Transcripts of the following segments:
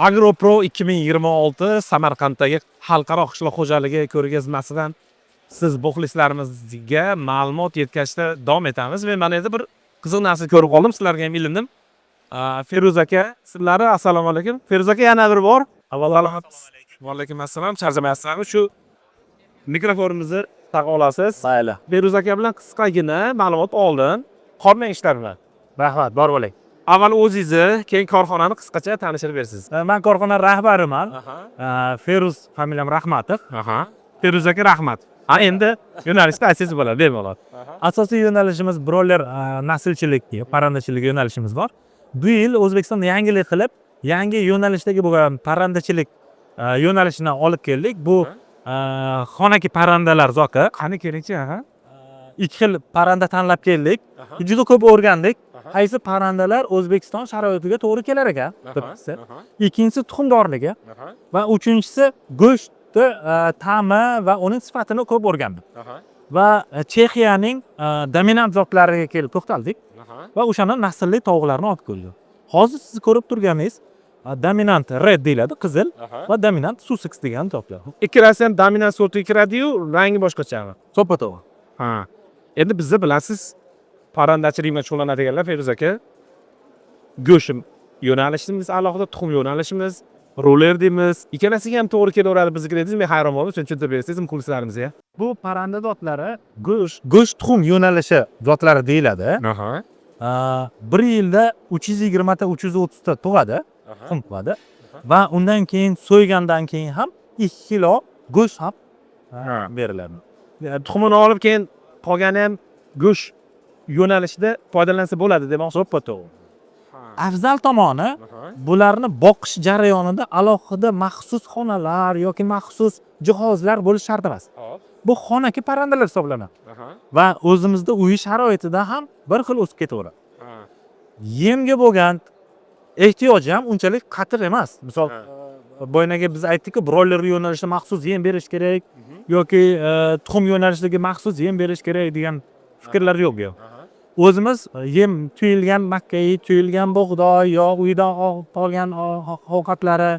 Agropro 2026 Samarqanddagi xalqaro qishloq xo'jaligi ko'rgazmasidan siz muxlislarimizga ma'lumot yetkazishda davom etamiz. Men mana endi bir qiziq narsa ko'rib qoldim, sizlarga ham ilindim. Feruz aka, sizlari assalomu alaykum. Feruz aka, yana bir bor. Avvalo va alaykum assalom. Charchamayapsizlarmi? Shu mikrofonimizni taqa olasiz. Mayli. Feruz aka bilan qisqagina ma'lumot oldim. Hormang ishlar bilan. Rahmat, bor bo'ling. Avval o'zingizni, keyin korxonani qisqacha tanishtirib bersangiz. Man korxona rahbariman. Feruz, familiyam Rahmatov. Aha. Feruz aka, rahmat. Ha, endi yo'nalishni aytsangiz bo'ladi, bemalol. Asosiy yo'nalishimiz broiler naslchilik, parrandachilik yo'nalishimiz bor. Bu yil O'zbekistonda yangilik qilib, yangi yo'nalishdagi bo'lgan parrandachilik yo'nalishini olib keldik. Bu xonaki parrandalar zoti. Qani, kelingchi, aha. Ikki xil parranda tanlab keldik. Juda ko'p o'rgandik. Qaysi parrandalar O'zbekiston sharoitiga to'g'ri kelar ekan? Birinchisi. Ikkinchisi tuxumdorligi va uchinchisi go'shtni ta'mi va uning sifatini ko'p o'rgandim. Va Chexiyaning dominant zotlariga kelib to'xtaldik va o'shani naslli tovuqlarni olib keldik. Hozir siz ko'rib turganingiz dominant red deyiladi, qizil, va dominant Sussex degan zotlar. Ikkalasi ham dominant sortiga kiradi-yu, rangi boshqachami? To'ppa to'g'ri. Ha. Endi bizni bilasiz, parrandachilik bilan shug'ullanadiganlar, Feruz aka, go'sht yo'nalishimiz alohida, tuxum yo'nalishimiz, broiler deymiz. Ikkalasiga ham to'g'ri kelaveradi bizniki dedingiz, men hayron bo'ldim. Shuni tushuntirib bersangiz muxlislarimizga. Bu parranda zotlari go'sht tuxum yo'nalishi zotlari deyiladi. Bir yilda 320 ta, 330 ta tug'adi, tuxum tug'adi va undan keyin so'ygandan keyin ham 2 kilo go'sht ham beriladi. Tuxumini olib, keyin qolgani ham go'sht yo'nalishida foydalansa bo'ladi demoqchi. To'ppa to'g'ri. Afzal tomoni, bularni boqish jarayonida alohida maxsus xonalar yoki maxsus jihozlar bo'lishi shart emas. Bu xonaki parrandalar hisoblanadi va o'zimizda uy sharoitida ham bir xil o'sib ketaveradi. Yemga bo'lgan ehtiyoji ham unchalik qattiq emas. Misol, boyagi biz aytdikku, broiler yo'nalishida maxsus yem berish kerak yoki tuxum yo'nalishidagi maxsus yem berish kerak degan fikrlar yo'q bu. O'zimiz yem, tuyilgan makkai, tuyilgan bug'doy yo uydan qolgan ovqatlari,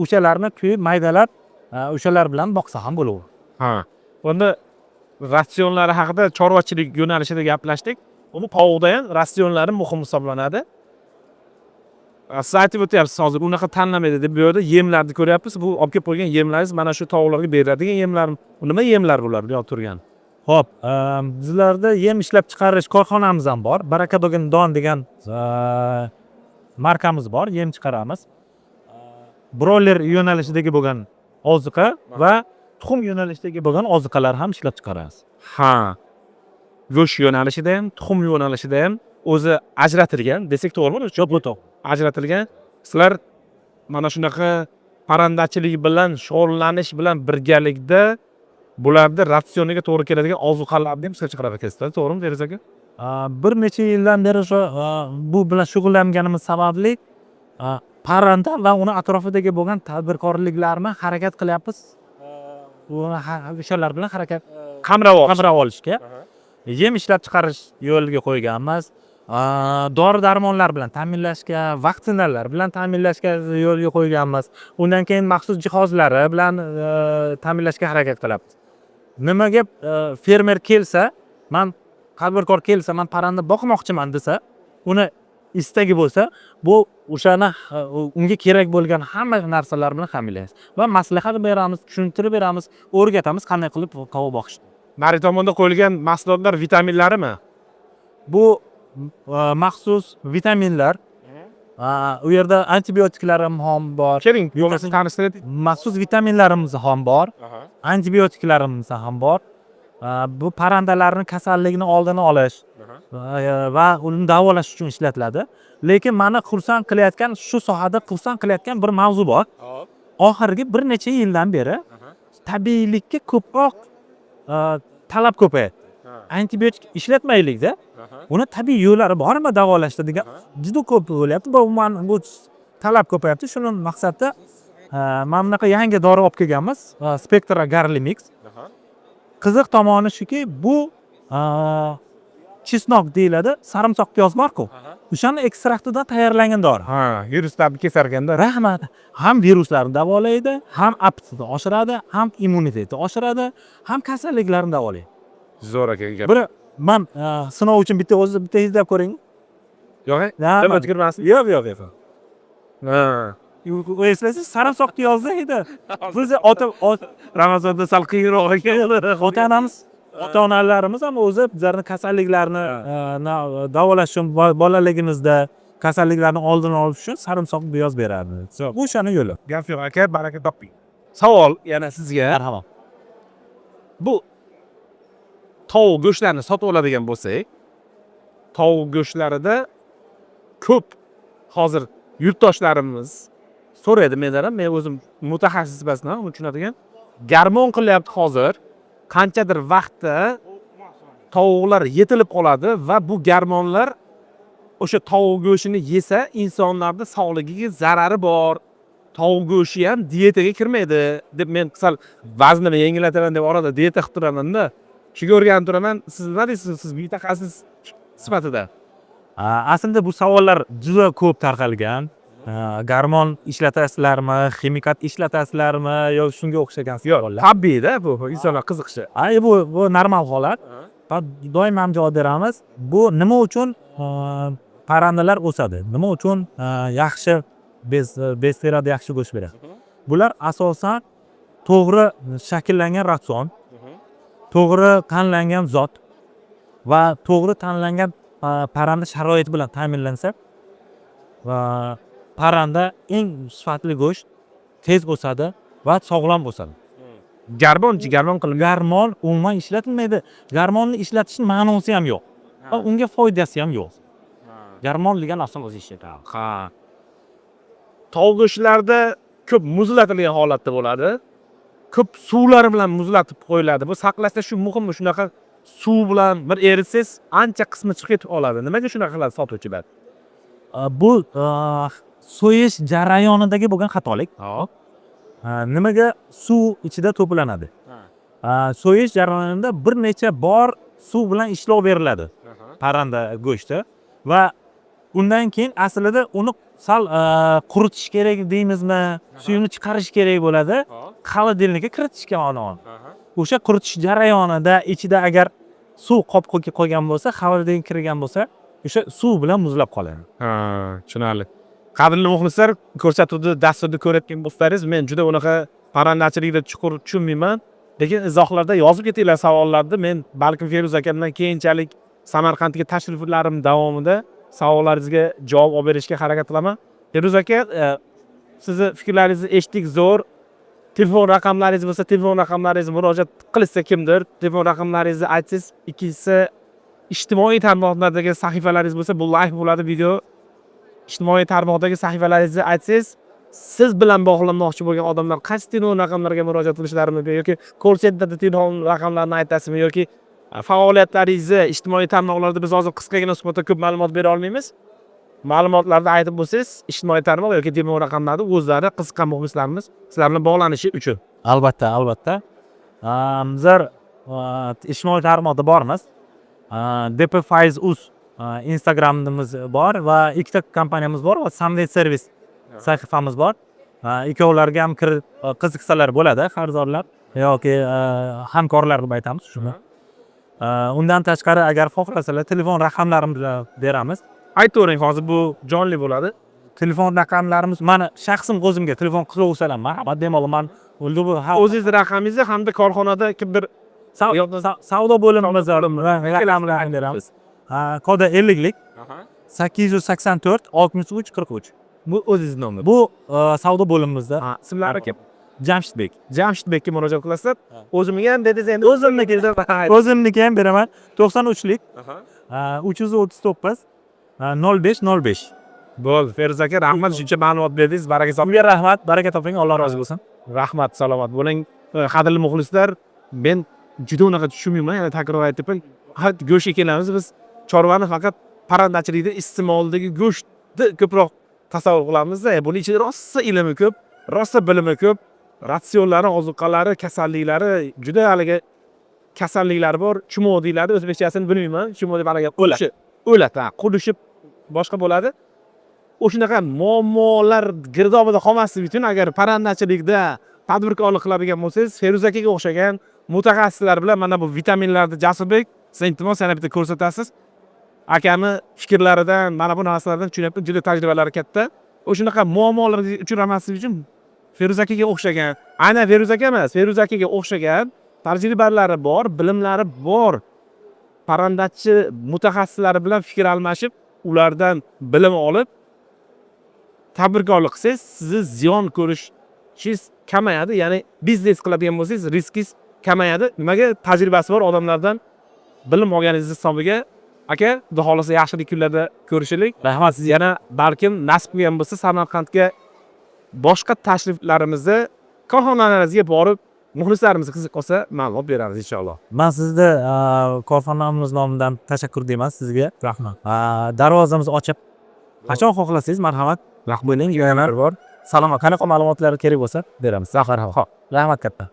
o'shalarni tuyib, maydalab, o'shalar bilan boqsa ham bo'laveradi. Ha. Unda ratsionlari haqida chorvachilik yo'nalishida gaplashdik. Uni tovuqda ham ratsionlari muhim hisoblanadi. Siz aytib o'tyapsiz hozir, unaqa tanlamaydi deb. Bu yerda yemlarni ko'ryapmiz. Bu olib kelib qo'ygan yemlaringiz mana shu tovuqlarga beriladigan yemlar. Nima yemlar bular bu yoqda turgan? Ho'p, bizlarda yem ishlab chiqarish korxonamiz ham bor. Baraka Don degan markamiz bor, yem chiqaramiz. Broiler yo'nalishidagi bo'lgan oziqa va tuxum yo'nalishidagi bo'lgan oziqalar ham ishlab chiqaramiz. Ha. Go'sht yo'nalishida ham, tuxum yo'nalishida ham o'zi ajratilgan desak to'g'rimi? Yo'q, bu to'g'ri. Ajratilgan. Sizlar mana shunaqa parrandachilik bilan shug'ullanish bilan birgalikda bularni ratsioniga to'g'ri keladigan ozuqalarni ham ishlab chiqarar ekansizlar, to'g'rimi, Feruz aka? Bir necha yildan beri o'sha bu bilan shug'ullanganimiz sababli parranda va uni atrofidagi bo'lgan tadbirkorliklarni harakat qilyapmiz. O'shalar bilan harakat qamrab olish. Qamrab olishga. Yem ishlab chiqarish yo'lga qo'yganmiz. Dori darmonlar bilan ta'minlashga, vaksinalar bilan ta'minlashga yo'lga qo'yganmiz. Undan keyin maxsus jihozlari bilan ta'minlashga harakat qilyapmiz. Nimaga fermer kelsa, man tadbirkor kelsa, man parranda boqmoqchiman desa, uni istagi bo'lsa, bu o'shani unga kerak bo'lgan hamma narsalar bilan ta'minlaymiz va maslahat beramiz, tushuntirib beramiz, o'rgatamiz qanday qilib tovuq boqishni. Nari tomonda qo'yilgan mahsulotlar vitaminlarimi? Bu maxsus vitaminlar. U yerda antibiotiklarim ham bor. Keling, bo'lmasa tanishtirib. Maxsus vitaminlarimiz ham bor, antibiotiklarimiz ham bor. Bu parrandalarni kasalligini oldini olish va uni davolash uchun ishlatiladi. Lekin mani xursand qilayotgan, shu sohada xursand qilayotgan bir mavzu bor. Oxirgi bir necha yildan beri tabiiylikka ko'proq talab ko'payapti. Antibiotik ishlatmaylikda, uni tabiiy yo'llari bormi davolashda degan juda ko'p bo'lyapti. Bu umuman bu talab ko'payapti. Shuni maqsadda mana bunaqa yangi dori olib kelganmiz, Spectra Garli Mix. Qiziq tomoni shuki, bu чеснок deyiladi, sarimsoq piyoz borku. O'shani ekstraktidan tayyorlangan dori. Ha, viruslarni kesar ekanda. Rahmat. Ham viruslarni davolaydi, ham appetitni oshiradi, ham immunitetni oshiradi, ham kasalliklarni davolaydi. Zo'r ekan gap. Bir man sinov uchun bitta o'zi bitta hidlab ko'ring. Yo'q, Nima? nima tugurmasin? Yo'q, yo'q, yo'q. Ha. Eslaysiz, sarimsoqni yozda edi. Bizni ota Ramazonda sal qiyinroq ekan. ota onamiz, ota onalarimiz ham o'zi bizlarni kasalliklarni davolash uchun, bolaligimizda kasalliklarni oldini olish uchun sarimsoq piyoz berardi. Bu o'shani yo'li. Gap yo'q aka, baraka toping. Savol yana sizga. Marhamat. Bu tovuq go'shtlarini sotib oladigan bo'lsak, tovuq go'shtlarida ko'p hozir yurtdoshlarimiz so'raydi mendan ham, men o'zim mutaxassis emasman, uni tushunadigan. Garmon qilyapti hozir. Qanchadir vaqtda tovuqlar yetilib qoladi va bu garmonlar o'sha tovuq go'shtini yesa insonlarni sog'ligiga zarari bor. Tovuq go'shti ham dietaga kirmaydi deb men sal vaznimni yengillataman deb orada dieta qilib turaman-da. Shunga o'rganib turaman. Siz nima deysiz? Siz mutaxassis sifatida. Aslida bu savollar juda ko'p tarqalgan. Garmon ishlatasizlarmi, ximikat ishlatasizlarmi yo shunga o'xshagan savollar. Tabiiyda bu insonlar qiziqishi. Ay, bu normal holat. Va doim ham javob beramiz. Bu nima uchun parrandalar o'sadi? Nima uchun yaxshi bez beradi, yaxshi go'sht beradi? Bular asosan to'g'ri shakllangan ratsion, to'g'ri tanlangan zot va to'g'ri tanlangan parranda sharoiti bilan ta'minlansa va parranda eng sifatli go'sht, tez o'sadi va sog'lom o'sadi. Garmonchi, garmon qilingan. Garmon umuman ishlatilmaydi. Garmonni ishlatishni ma'nosi ham yo'q va unga foydasi ham yo'q. Garmon degan narsani o'zi ishlatadi. Ha. Tovuq go'shtlarda ko'p muzlatilgan holatda bo'ladi. Ko'p suvlar bilan muzlatib qo'yiladi. Bu saqlashda shu muhimmi? Shunaqa suv bilan bir eritsangiz ancha qismi chiqib ketib qoladi. Nimaga shunaqa qiladi sotuvchilar? Bu so'yish jarayonidagi bo'lgan xatolik. Hop. Nimaga suv ichida to'planadi? So'yish jarayonida bir necha bor suv bilan ishlov beriladi parranda go'shti va undan keyin aslida uni sal quritish kerak deymizmi, suyini chiqarish kerak bo'ladi. Холодильник ka kiritishga uni. O'sha quritish jarayonida ichida agar suv qolib qolgan bo'lsa, холодильник kirgan bo'lsa, o'sha suv bilan muzlab qoladi. Ha, tushunarli. Qadrli muxlislar, ko'rsatuvni, dasturni ko'rayotgan bo'lsangiz, men juda unaqa parrandachilikda chuqur tushunmayman. Lekin izohlarda yozib ketinglar savollarni. Men balkim Feruz akamdan keyinchalik Samarqandga tashriflarim davomida savollaringizga javob olib berishga harakat qilaman. Feruz aka, sizni fikrlaringizni eshitdik, zo'r. Telefon raqamlaringiz bo'lsa, telefon raqamlaringizni murojaat qilsa kimdir, telefon raqamlaringizni aytsangiz, ikkinchisi ijtimoiy tarmoqlardagi sahifalaringiz bo'lsa, bu live bo'ladi video. Ijtimoiy tarmoqdagi sahifalaringizni aytsangiz, siz bilan bog'lanmoqchi bo'lgan odamlar qaysi telefon raqamlariga murojaat qilishlari mumkin yoki call centerda telefon raqamlarini aytasizmi yoki faoliyatlaringizni ijtimoiy tarmoqlarda biz hozir qisqagina suhbatda ko'p ma'lumot bera olmaymiz. Ma'lumotlarni aytib bo'lsangiz, ijtimoiy tarmoq yoki telefon raqamlarini o'zlari qiziqqan muxlislarimiz sizlar bilan bog'lanishi uchun. Albatta, albatta. Bizlar ijtimoiy tarmoqda bormiz. DP Faiz Uz Instagramimiz bor va ikkita kompaniyamiz bor va Samvet Service sahifamiz bor. Ikkovlariga ham kirib qiziqsalar bo'ladi, xaridorlar yoki hamkorlar deb aytamiz shuni. Undan tashqari agar xohlasalar telefon raqamlarimizni beramiz. Aytavering, hozir bu jonli bo'ladi. Telefon raqamlarimiz, mani shaxsim o'zimga telefon qilaversalar, marhamat, bemalol, man O'zingizni raqamingizni hamda korxonada kimdir savdo bo'limimiz raqamlarini beramiz. Kodi 50lik 884 63 43. Bu o'zingizni nomer. Bu savdo bo'limimizda. Ha, ismlari kim? Jamshidbek. Jamshidbekka murojaat qilasizlar. O'zimga ham dedingiz endi. O'zimniki, o'zimniki ham beraman. 93lik 339 05 05. Bo'ldi, Feruz aka, rahmat, shuncha ma'lumot berdingiz. Baraka toping. Sizga rahmat, baraka toping, Alloh rozi bo'lsin. Rahmat, salomat bo'ling. Qadrli muxlislar, men juda unaqa tushunmayman, yana takror aytyapman. Go'shtga kelamiz, biz chorvani faqat parrandachilikda iste'moldagi go'shtni ko'proq tasavvur qilamizda. Buni ichida rosa ilmi ko'p, rosa bilimi ko'p, ratsionlari, ozuqalari, kasalliklari, juda haligi kasalliklari bor. Chumo deyiladi, o'zbekchasini bilmayman. Chumo deb haligi o'lat. O'lat, ha, qurishib Boshqa bo'ladi. O'shanaqa muammolar girdobida qolmaslik uchun, agar parrandachilikda tadbirkorlik qiladigan bo'lsangiz, Feruz akaga o'xshagan mutaxassislar bilan mana bu vitaminlarni, Jasurbek, siz, iltimos, yana bitta ko'rsatasiz. Akani fikrlaridan, mana bu narsalardan tushunyapman, juda tajribalari katta. O'shanaqa muammolarga uchramaslik uchun Feruz akaga o'xshagan, aynan Feruz aka emas, Feruz akaga o'xshagan tajribalari bor, bilimlari bor parrandachi mutaxassislari bilan fikr almashib, ulardan bilim olib tadbirkorlik qilsangiz, sizni ziyon ko'rishingiz kamayadi. Ya'ni biznes qiladigan bo'lsangiz, riskingiz kamayadi. Nimaga? Tajribasi bor odamlardan bilim olganingiz hisobiga. Aka, xudo xohlasa, yaxshilik kunlarda ko'rishaylik. Rahmat. Siz yana balkim nasib qilgan bo'lsa, Samarqandga boshqa tashriflarimizda korxonalaringizga borib, muxlislarimiz qiziq qolsa, ma'lumot beramiz, inshaalloh. Man sizni korxonamiz nomidan tashakkur deyman sizga. Rahmat. Darvozamiz ochiq, qachon xohlasangiz, marhamat. Rahmat, bor. Salomat, qanaqa ma'lumotlar kerak bo'lsa, beramiz. Zafar. Rahmat katta.